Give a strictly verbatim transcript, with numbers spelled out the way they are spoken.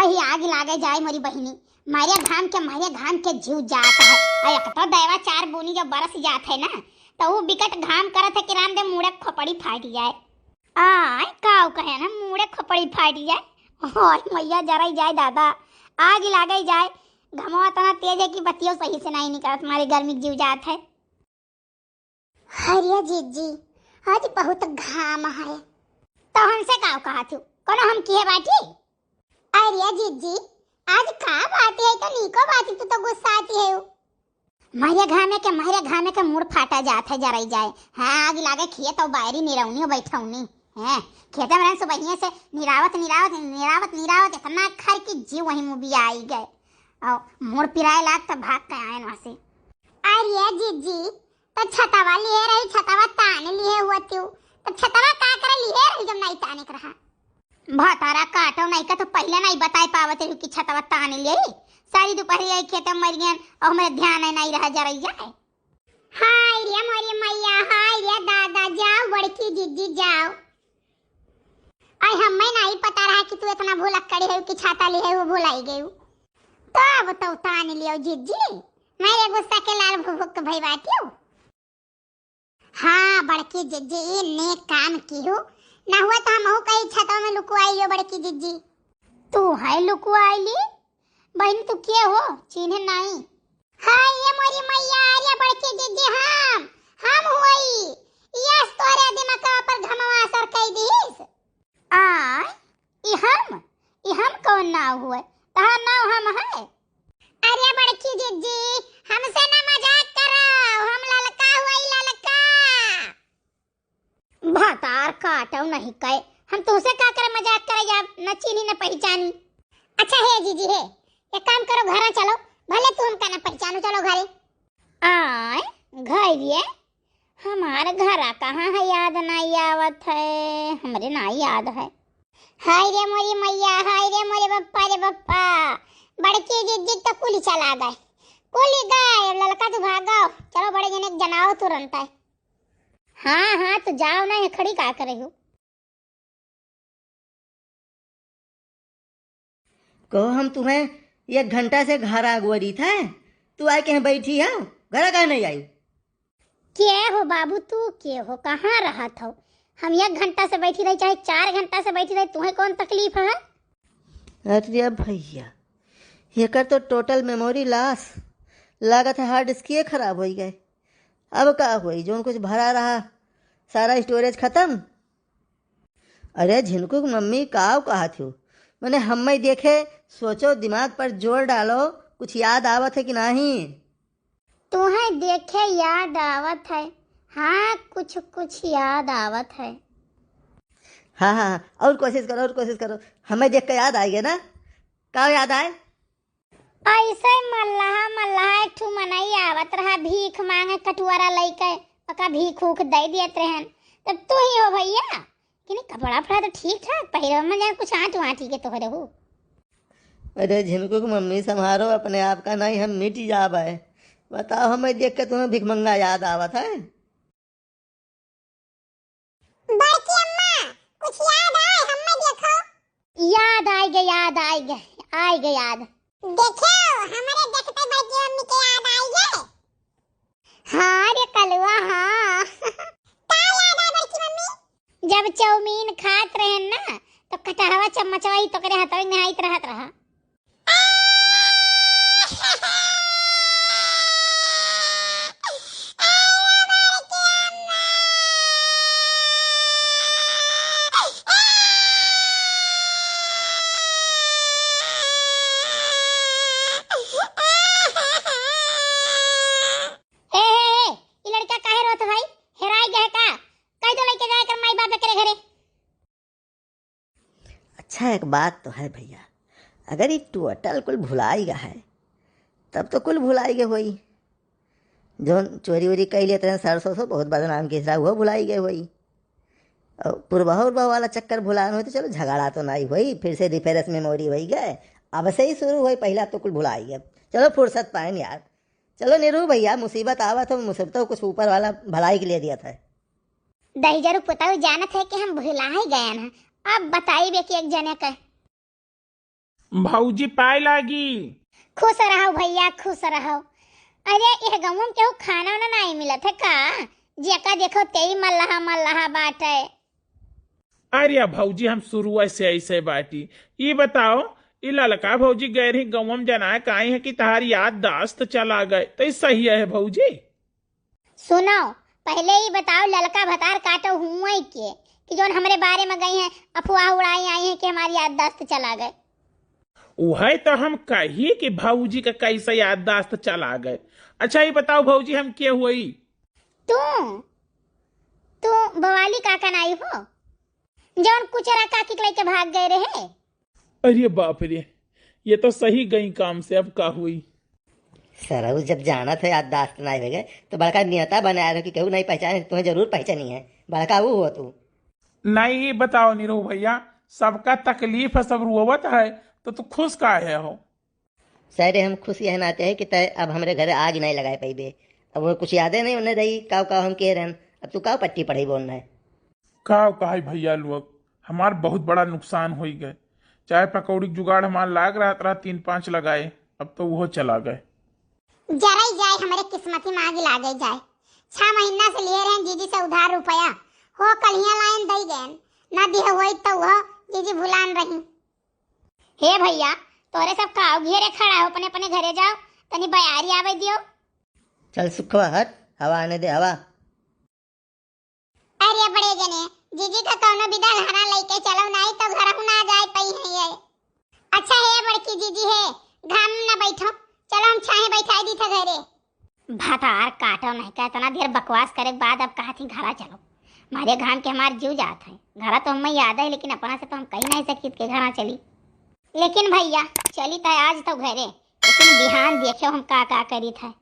यही आग लागे जाए मोरी बहिनी, मारे घाम के, मारे घाम के जीव जात है। आ एक तो दयवा चार बूनी जब बरस जात है ना, तो वो बिकट घाम करत है कि राम दे मुड़े खोपड़ी फाट जाए। आय, काऊ कहे ना, मुड़े खोपड़ी फाट जाए। ओय मैया, जराई जाए दादा, आग लागे जाए। घमवा इतना तेज है कि बतियो सही से नहीं निकलत, मारे गर्मी के जीव जात है। अरे जिज्जी, आज बहुत घाम है। तो हमसे काऊ कहत हो, कोनो हम किहे बाटी? अरे जिज्जी, आज का बात है, तो नीको बात, तू तो गुस्साती है। मारे घामे के, मारे घामे के मुड़ फाटा जात है, जराई जाए। हाँ, आग लागे खेत और बायरी निरौनी और बैठौनी। हैं, खेते में रहन सुबहिए से निरावत, निरावत, निरावत, निरावत, इतना खर की जीव वहीं मुँह भी आई गए। और मुड़ पिराए लाग तब भाग के आए वहाँ से। अरे जिज्जी, तो छतवा लिए रही, छतवा तान लिए हुआ तू। तो छतवा का करे लिए रही जब नहीं ताने के रहा? भतारा काटो नहीं का तो पहले नहीं बताए पावत रही कि छतवा तान लिए। सारी दोपहर यही खेते में मर गए और हमारे ध्यान है नहीं रहा, जराई जाए। हाय रे मोरी मैया, हाय रे दादा, जाओ बड़की जिज्जी जाओ। आई हमें नहीं पता रहा कि तू इतना भुलक्कड़ी है कि छाता लिए है वो भुलाई गई। तो अब तो तान लियो जिज्जी, मेरे गुस्सा के लाल भुभुक भई बाटियो। हाँ बड़की जिज्जी, ये नेक काम की हो, ना हुआ तो हमहू कहीं छतवा में लुकवाई लियो बड़की जिज्जी। तू है लुकवाई ली? बहन तू के हो, चिन्हे नहीं। हाय ये मोरी मैया, अरे बड़की जिज्जी हम, हम हुई। यस तोरे दिमाग पर घमवा असर कई दीस। आ, ई हम, ई हम कौन नाव हुए? तहार नाव हम है। अरे बड़की जिज्जी, हमसे ना मजाक करो, हम ललका हुई ललका। भतार काटो नहीं कहे, हम तुहसे का करे मजाक करे जाब, न चीनी न पहचानी। अच्छा हे जिज्जी हे, एक काम करो, घरा चलो, भले तू हमका न पहचानो, चलो घरे। आय, घरे? हमार घरा कहाँ है, याद नाई आवत है, हमरे नाई याद है। हाय रे मोरी मैया, हाय रे मोरे बप्पा रे बप्पा, बड़की जिज्जी तो कुली चला गए, कुली गए, अब ललका तू भागो, चलो बड़े जने के जनाओ तुरंत है। हाँ, हाँ, तो जाओ ना, ये खड़ी का करे हो? कहो, हम तुम्हें एक घंटा से घर आगोरी था, तू आके यहाँ बैठी है, घर का नहीं आई? के हो बाबू, तू के हो, कहाँ रहत हो? हम एक घंटा से बैठी रही, चाहे चार घंटा से बैठी रही, तुम्हें कौन तकलीफ है? अरे भैया, एकर तो total memory loss, लागत है hard disk ये खराब हो गए। अब का होई, जौन कुछ भरा रहा, सारा storage खत्म। अरे झिनकू की मम्मी, काव कहत हो? मने हम्मे देखे, सोचो, दिमाग पर जोर डालो, कुछ याद आवत है कि नहीं? तुम्हें देखे याद आवत है, हाँ, कुछ कुछ याद आवत है। हाँ, हाँ, हाँ, और कोशिश करो, और कोशिश करो, हमें देख के याद आएगा ना? का याद आए? ऐसे मल्लाहा मल्लाहा एक ठू मनई आवत रहा भीख मांगे, कटुआरा लइके, ओका भीख उख दे दियत रहन। तब तू ही हो भैया, कि नहीं, कपड़ा फड़ा तो ठीक ठाक पहिरे, में जाए कुछ आंट वांट के तोहरे हो। अरे झिनकू की मम्मी, संभारो अपने आप का, नहीं हम मिट जाब है। बताओ, हमें देख के तुम्हें भिखमंगा याद आवत है? बड़की अम्मा, कुछ याद आए हमें देखो। याद आए गे, याद आए गे, आए गे याद। देखो, हमारे देखते बड़की अम्मी के याद आए गे। हाँ रे कलुआ, हाँ। का याद आए बड़की मम्मी? जब चाउमीन खात रहन ना, तो कटहवा चम्मचवा ही तोकरे हथवा में आइत रहत रहा। ए, ए, ए, ई लड़का काहे रोत भाई? हेराई गए का? कह दो लइके जाए कर माई बाप करे घरे। अच्छा, एक बात तो है भैया, अगर ये total कुल भुलाई गया है, तब तो कुल भुलाई गए होई। जौन चोरी वोरी कई लेते हैं सरसों से, बहुत बदनाम केस रहा, वो भुलाई गए होई। और पुरबह उरबह वाला चक्कर भुलान होई तो चलो, झगड़ा तो नहीं होई, फिर से refresh memory होई गए। अब से ही शुरू होई, पहला तो कुल भुलाई गए। चलो, फुर्सत पाएन यार। चलो नीरू भैया, मुसीबत आवत हो, मुसीबत कुछ ऊपर वाला भलाई के लिए दिया था। दहिजरू पुताऊ जानत है कि हम भुलाए गए हैं। अब बताई बे कि एक जने के। भौजी पाए लागी। खुश रहो भैया, खुश रहो। अरे, यह गाँव में केहू खाना उना नाहीं मिलत है का? जेका देखो तेई मल्लाहा मल्लाहा बाटे। अरे भौजी, हम शुरुए से ऐसे बाटी। ई बताओ, ई ललका भौजी गए रही गाँव में जनाए काई है कि तहार याददाश्त चला गए, तो ई सही है भौजी? सुनो, पहले ई बताओ, ललका भतार काटो हुए के कि जौन हमरे बारे में गई हैं, अफवाह उड़ाई आई हैं कि हमारी याददाश्त चला गए। उहे तो हम कही कि भौजी का कैसे याददाश्त चला गए। अच्छा, ई बताओ भौजी, हम के हुई? तू, तू बवाली काका नाई हो, जौन कुचरा काकी के लेके भाग गए रहे? अरे बाप रे, ये तो सही गई काम से, अब का हुई? सरऊ जब जानत है याददाश्त नाई हो गए, तो बड़का नेता बनाए रहो कि केहू नहीं पहचाने, तुम्हें जरूर पहचानी है, बड़का वो हो तू। नहीं, ये बताओ निरहू भैया, सबका तकलीफ है, सब रोवत है, तो तू खुश काहे हो? सरे, हम खुश यह नाते है कि तय अब हमरे घरे आग नहीं लगाए पइबे। अब वो कुछ यादे नहीं उन्हें रही, काव काव हम कह रहन, अब तू काव पट्टी पढ़ेबो उन्हें? काव कहे भैया लोग, हमार बहुत बड़ा नुकसान होई गए। चाय पकौड़ी के जुगाड़ हमार लाग रहत रहा, तीन पाँच लगाए, अब तो वो चला गए। जराई जाए हमरे किस्मती में आग लागे जाए। छह महीना से लिए रहन जीजी से उधार रुपया, हो कलिया लाइन दई गएन, ना दिहे होई तो वो जीजी भुलान रही। हे भैया, तोरे सब काव घेरे खड़ा हो, अपने अपने घरे जाओ, तनी बयारी आवे दियो। चल सुखवा हट, हवा आने दे, हवा। अरे बड़े जने, जीजी का कौनो विदा घरा लेके चलो, नाई तो घर ना जाए पई है ये। अच्छा हे बड़की जीजी हे, घाम में ना बैठो, चलो हम छाहे बैठाई दी था घरे। भतार काटो नहीं का, इतना देर बकवास करे के बाद अब कहा थी घरा चलो। मारे घाम के हमार जीव जात है। घरा तो हमें याद है, लेकिन अपना से तो हम कहीं नहीं सकित के घरा चली। लेकिन भैया, चली तो आज तो घरे, लेकिन बिहान देखो हम का का करी था।